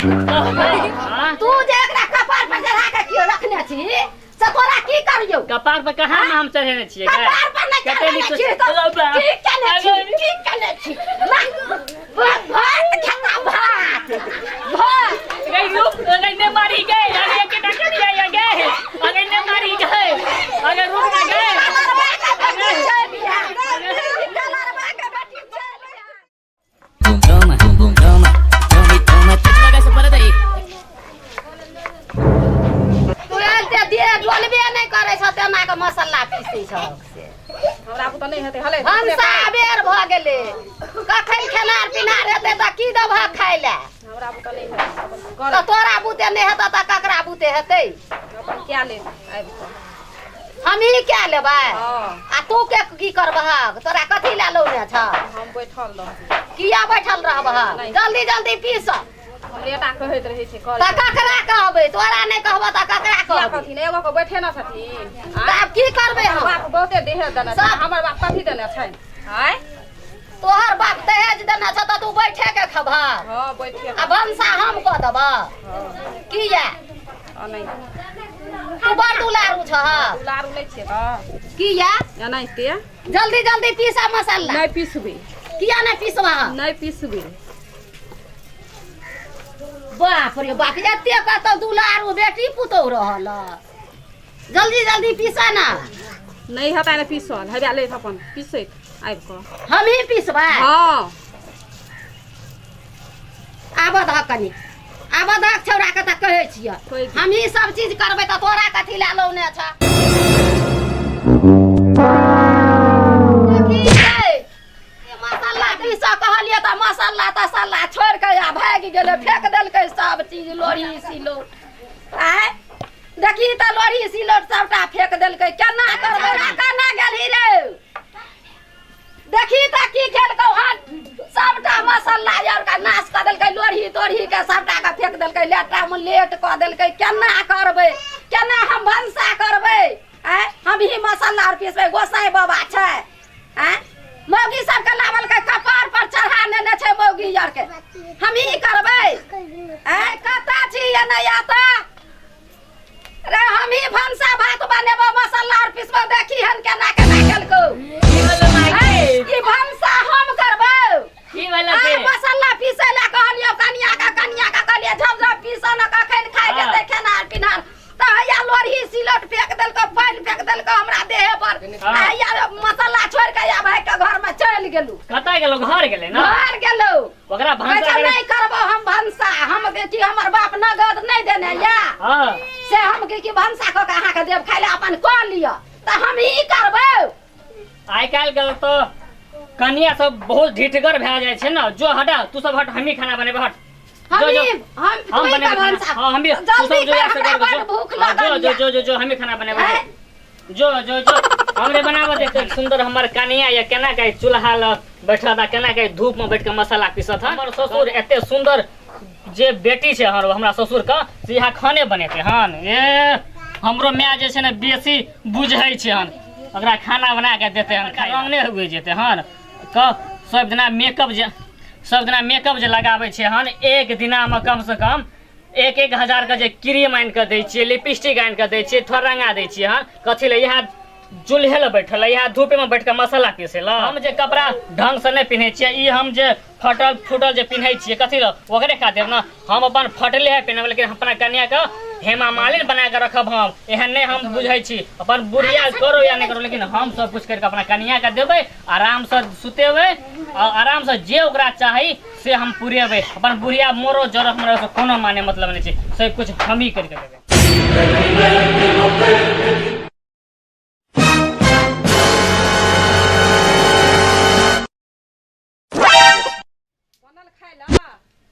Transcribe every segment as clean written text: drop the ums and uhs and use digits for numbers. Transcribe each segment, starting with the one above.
हाँ? तू जे एकरा कपार पर चढ़ा के कियो रखने छी से तोरा की करियौ कपार पर कहाँ हम चढ़ेने छियै गै? कपार पर नहि कते चढ़ेने नीक छी तऽ की केने छी की केने छी भात खाता भात भात गै रुक अगर ने मारी गै अगर एके टाका दिया गै अगर ने मारी गै अगर रुक ना गै कलरवा के बेटी छै बिहार कलरवा के बेटी छै Bihar Toma, toma, toma, toma, toma, essa parada aí. तुरन्ते देह डोलबे नहि करै छौ तेना के मसाला पीसै छौ से हमरा बुते नहि हेतै हले भनसा बेर भऽ गेलै कखन खेनार पिनार हेतै तऽ की देबह खाय लए हमरा बुते नहि हेतै अपन कर तऽ तोरा बुते नहि हेतौ तऽ ककरा बुते हेतै अपन कए ले आबि कऽ हमही कए लेबै हँ आ तू के की करबहक तोरा कथी लए लौने छह हम बैठल रहब किया बैठल रहबहक नहि। जल्दी जल्दी पीस हमरे टा कहैत रहै छै कर तऽ ककरा कहबै तोरा नहि कहबह तऽ ककरा किया कहबै कहथिन एगो के बैठे न छथिन तऽ आब की करबै हमर हम बाप बहुते देहे देने छै सब- हमर बाप कथी देने छै आँय तोहर बाप दहेज देने छौ तऽ तू बैठे के खबह हँ बैठे आ भनसा हम कऽ देबह हँ किया नहि तू बड़ दुलारू छह दुलारू नहि छियै तऽ किया एनाहिते जल्दी जल्दी पीसा मसाला नहि पिसबै किया नहि पीसबह नहि पिसबै बाप रे बाप एते कतौ दुलारू बेटी पुतोह रहल जल्दी जल्दी पीसा ना नहि हेतै ने पीसल हेबे ले अपन पीसैत आबि कऽ हमही पीसबै हँ आबऽ दहक कनि आबऽ दहक छौड़ा के तऽ कहै छियै कहि दे। हमही सब चीज करबै तऽ तोरा कथी लए लौने छ की रे? ई मसाला पीसऽ कहलियै तऽ मसाला तसाला छोड़ि कऽ आ भागि गेलै फेक देलकै सब चीज लोढ़ी सिलौट आँय देखी तऽ लोढ़ी सिलौट सबटा फेक देलकै केना करबै केना गेलही रे देखी तऽ की केलकौ हन सबटा मसाला आर के नाश कऽ देलकै लोढ़ी तोढ़ी के सबटा के फेक देलकै लेटा मे लेट कऽ देलकै केना करबै केना हम भनसा करबै आँय हम ही मसाला आर पीसबै गोसाई बाबा छै आँय मौगी सबके लावलकै कपार पर चढ़ा नेने छै मौगी आर के हम ही करबै आँय कतऽ छी एने आता रे हम ही भनसा भात बनेबो मसाला आर पिसबो देखी हन केना केना केलको की भेलो माय आँय, ई भनसा हम करबो की भेलो आय से मसाला पीसै लए कहलियौ कनिया के कनिया के कहलियै झप झप पीसऽ न कखन खाइ हाँ। जेतै खेनार पिनार तऽ हैया लोढ़ी सिलौट फेक देलको पानि फेक देलको हमरा देह पर हाँ। आ हैया मसाला छोड़ि के या भागि के घर में चलि गेलू कतऽ गेलो घर गेलै ना घर गेलू ओकरा कहै भनसा छै करे नहि करबो हम भनसा हम के की हमर बाप नगद नहि देने या हाँ से हम के की भनसा कऽ के अहाँके देब खाइ लए अपन कऽ लिअ तऽ हम ई करबै आइ काल्हि के तऽ कनिया सब बहुत ढिठगर भए जाइ छै ने जो हटा तू सब हट हमही खाना बनेबै हट हम जो, जो। ई हम हम तू ही बनेबै कर खाना भनसा हाँ हम भी तू जल्दी सब जो कर या से हमरा कर बड़ जो भूख हाँ, जो लागल जो या जो जो जो हमी खाना बनेबै आँय? जो जो जो हमरे बनाबऽ देख सुंदर हमर कनिया या केना के चूल्हा लग बैठल था केना के धूप में बैठ के मसाला पीसत हन हमर ससुर एते सुंदर जे बेटी छै हमर हमरा ससुर के से यहाँ खाने बनेते हन ए हमरो माय जे छै ने बेसी बुझै छै हन ओकरा खाना बना के देते हन खाय रंग नहि हुए जेते हन क सब दिना मेकअप जे सब दिना मेकअप जे लगाबै छै हन एक दिनामे कम से कम एक एक हजार के जे क्रीम आनि कऽ दै छियै लिपस्टिक आनि कऽ दै छियै थोड़ा रंगा दै छियै हन कथी लए यहाँ चूल्हे लए बैठल है यहाँ धूपे में बैठ कऽ मसाला पीसै लए हम जे कपड़ा ढंग से नहि पिन्है छियै ई हम जे फटल फूटल जे पिन्है छियै कथी लए ओकरे खातिर ने हम अपन फटले है पिन्हब लेकिन अपना कन्याके हेमा मालिन बना कऽ रखब हम एहन नहि हम बुझै छी अपन बुढ़िया करो या नहि करो लेकिन हम सब कुछ करि कऽ अपना कन्याके देबै आरामसँ सुतेबै आ आरामसँ जे ओकरा चाही से हम पुरेबै अपन बुढ़िया मोरो जरो हमरा से कोनो माने मतलब नहि छै सब कुछ हमही करि कऽ देबै बनल खाय ला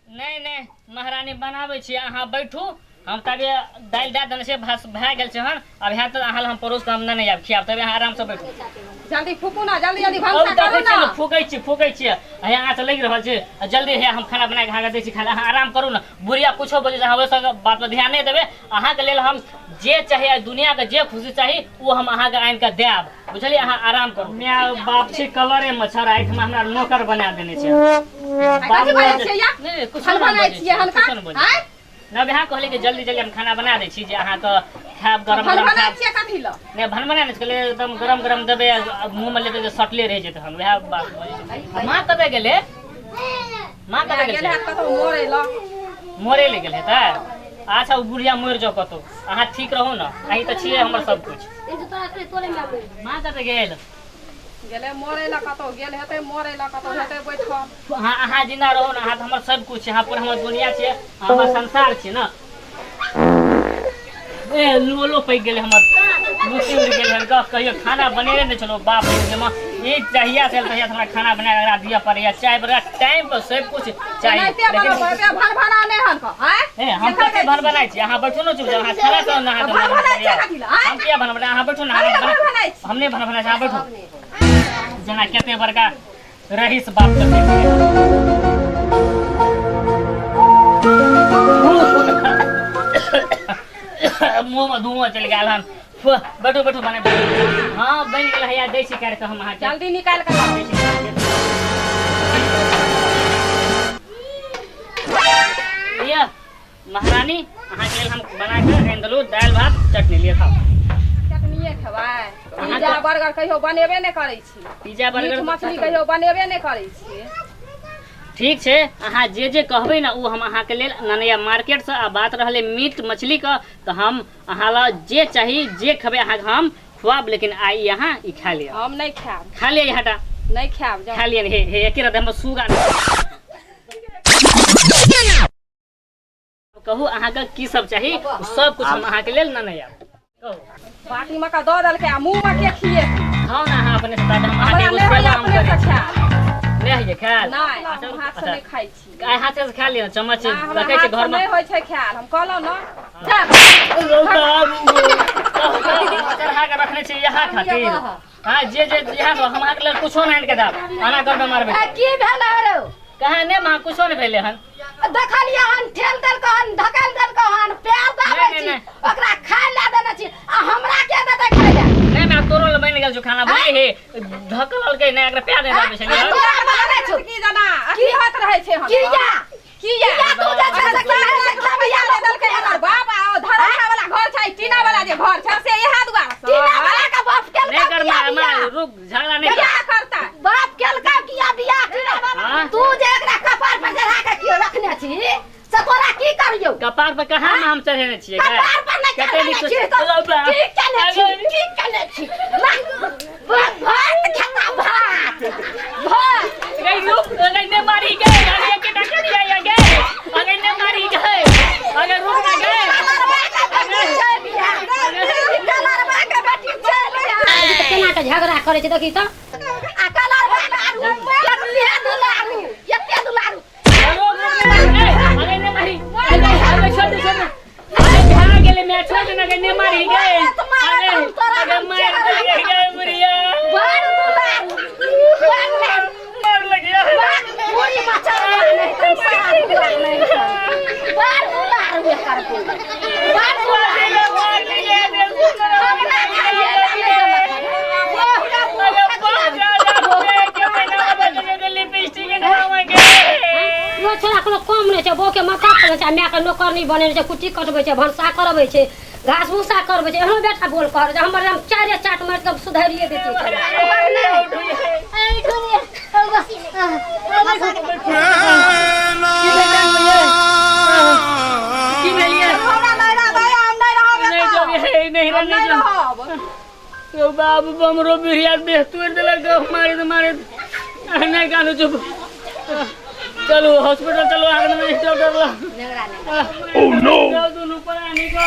नहि नहि महारानी बनाबै छी अहाँ बैठू हम तबे दालि दए देने छै, भात भए गेल छै हन। आब हैत तऽ अहाँ लए हम परोस कऽ हम नहि आयब खियाब, तबे अहाँ आरामसँ बैठू। जल्दी फूकू ना, जल्दी जल्दी अब भनसा देखै करू छियै ना। ने, फूकै छी, फूकै छियै, हैया आँच लागि रहल छै। आ जल्दी हैया हम खाना बना कऽ अहाँके दै छी खाना, अहाँ आराम करू ने। बुढ़िया कुछो बजै छै, अहाँ ओहि सब बात पर ध्यान नहि देबै। अहाँके लेल हम जे चाही, एहि दुनियाके जे खुशी चाही, ओ हम अहाँके आनि कऽ देब, बुझलियै? अहाँ आराम करू। माय बाप छै कलरे मच्छर, एहिठमा हमरा नौकर बना देने छै। कथी बजै छियै या? नहि नहि, कुछो नहि भनभनाइ बजै छियै छियै, हनका? कुछो नहि बजै। आँय? नहि, अहाँ कहलियै कि जल्दी जल्दी हम खाना बना दै छी जे अहाँके खायब गरम गरम। भनभनाइ खायब छियै कथी लए? नहि, भनभना नहि कहलियै, एकदम गरम गरम देबै आ मुँहमे लेबै तऽ सटले रहि जेतै हन, वएह बात बजै छै। आ माँ कतऽ गेलै? माँ कतऽ गेल गेल छै? हैत कतहु मरै लए। मरे लए गेल हेतै? अच्छा, ओ बुढ़िया मरि जाउ कतहु, अहाँ ठीक रहू ने, अहीं तऽ छियै हमर सब कुछ। माँ कतऽ गेल? गेलै मरै लए, कतहु गेल हेतै मरै लए, कतहु हेतै बैठल। अहाँ अहाँ जिन्दा रहू ने, अहाँ तऽ हमर सब कुछ छी, अहाँ पूरा हमर दुनिया छियै, अहाँ हमर संसार छियै ने। ए लोलो पैक गेलै हमर, मुँह उड़ि गेल हन। कहियो खाना बनेने नहि छलहुँ बाप रे माँ, ई जहिया से तहिया से हमरा खाना बना कऽ एकरा दिअ पड़ैया, चाय बड़ा टाइम पर सब कुछ चाही। एनाहिते लेकिन बनबै एते भनभना नहि हन कऽ, आँय? ए हम कते भनभनाइ छी? अहाँ बैठू ने चुपचाप, अहाँ खाना खाउ ने। अहाँ भनभनाइ छियै कथी लए, आँय? हम किया भनभनाइ? अहाँ बैठू ने। कथी लए अहाँ भनभनाइ छी? हम नहि भनभनाइ छी, अहाँ बैठू। जेना कते बड़का रहीस बाप के बेटी। मुँह मे धुआं चलि गेल हन। फुह, बैठू बैठू, बने। हाँ, बनि गेल हैया, दै छी काटि कऽ हम अहाँके। जल्दी निकालि कऽ लाउ। दै छी काटि कऽ। लिअ महारानी, अहाँके लेल हम बना कऽ आनि देलहुँ दालि भात चटनी, लिअ खाउ। चटनिये खेबै? पिज्जा बर्गर कहियो बनेबे नहि करै छी। पिज्जा मीट बर्गर मछली कहियो बनेबे नहि करै छी। ठीक छै, अहाँ जे जे कहबै ने ओ हम अहाँके लेल ननैया मार्केटसँ। आ बात रहलै मीट मछलीके, तऽ हम अहाँ लए जे चाही, जे खेबै अहाँके हम खुआब, लेकिन आइ अहाँ ई खा लिअ। हम नहि खायब। खा लिअ, ई हटा। नहि खायब, जाउ। खा लिअ ने, हे हे एके रहतै हमर सुगा। कहू अहाँके की सब चाही, ओ सब कुछ हम अहाँके लेल ननैया आब। कहू। बाटी मे कऽ दऽ देलकै आ मुँह मे के खिए? खाउ ने अहाँ अपने से, ताबे हम अहाँके हमरा एगो नहि होइया सेवा हम अपने करै से छी। खायल। नहि होइए खायल? नहि, अच्छा, हम हाथ से अच्छा। नहि खाइ छी। आइ हाथे से खा लिअ, चम्मच नहि, हमरा रखै छी हाथ से घरमे। नहि होइ छै खायल, हम कहलहुँ ने। जा। चढ़ा के रखने छी यहाँ खातिर। हाँ, जे जे यहाँ हम अहाँके लेल कुछो नहि आनि के देब, आना करबै मारबै। ए, की भेलै रौ? कहाँ ने माँ, कुछो नहि भेलै हन। देखलियै हन, ठेल देलको हन, धकेल देलको हन, पैर दाबै नहि, छी नहि। ओकरा खाय लए देने छी आ हमरा के देतै खाय लए? नहि माँ, तोरो लए बनि गेल छौ खाना, बुझली? हे धकलकै नहि, एकरा प्यार नहि दाबै छलियै आ हन। तोरा मारै छौ की जना अथी होइत रहै छै हम किया? किया किया तू जे छै से की छै से खेबैया दे देलकै हमर बाप आ ओ धरखा वाला घर छै, टीना वाला जे घर छै से इएह दुआरे से। टीना वाला के बाप नहि केलका कर किया माँ, माँ बियाह? रुक, झगड़ा नहि कर। क्या करता? बाप केलका किया बियाह टीना वाला? हाँ? तू जे एकरा कपार पर चढ़ा के कियो रखने छी से तोरा की करियौ? कपार पर कहाँ हम चढ़ेने छियै? कपार पर नहि कते चढ़ेने नीक छी तऽ की केने छी? की केने छी? भात खाता, भात भात। गई रुक, अगर ने मारी गए, अगर एक टका दिया या गए, अगर ने मारी गए, अगर रुक ना गए। केना के झगड़ा करै छै देखी तऽ। रुक रुक, ने मारी गए, अगर ने मारी, अगर अगर छोड़ दे, छोड़ दे, अरे भाग गेले मैं, छोड़ दे ना, अगर ने मारी गए, अगर अगर मार गए गए बुढ़िया, मार लग गया। मार लिया अरे बाप जा जा के महीना बदल के लिपस्टिक के नाम के। ओ छोरा कोनो कम नहि छै, बौके माथा पर छै आ मायके नौकर नहि बनेने छै, कुट्टी कटबै छै, भनसा करबै छै, घास भूसा करबै छै। एहनो बेटा बोल कहल जे हमर हम चारे चाट मारि कऽ सुधारिए देतियै। की भेलियै? हमरा नहि रहबै, हम नहि रहब नहि एतऽ। जाउ, हे नहीं हम नहीं नहि जाउ। रहब। यौ बाबू, बमरो बिरिया देह तोड़ि देलक, मारे मारे। नहि कानू, चुप। चलू हॉस्पिटल चलू, अहाँके नहि डॉक्टर ला। ओह नो, दुनू प्राणी को।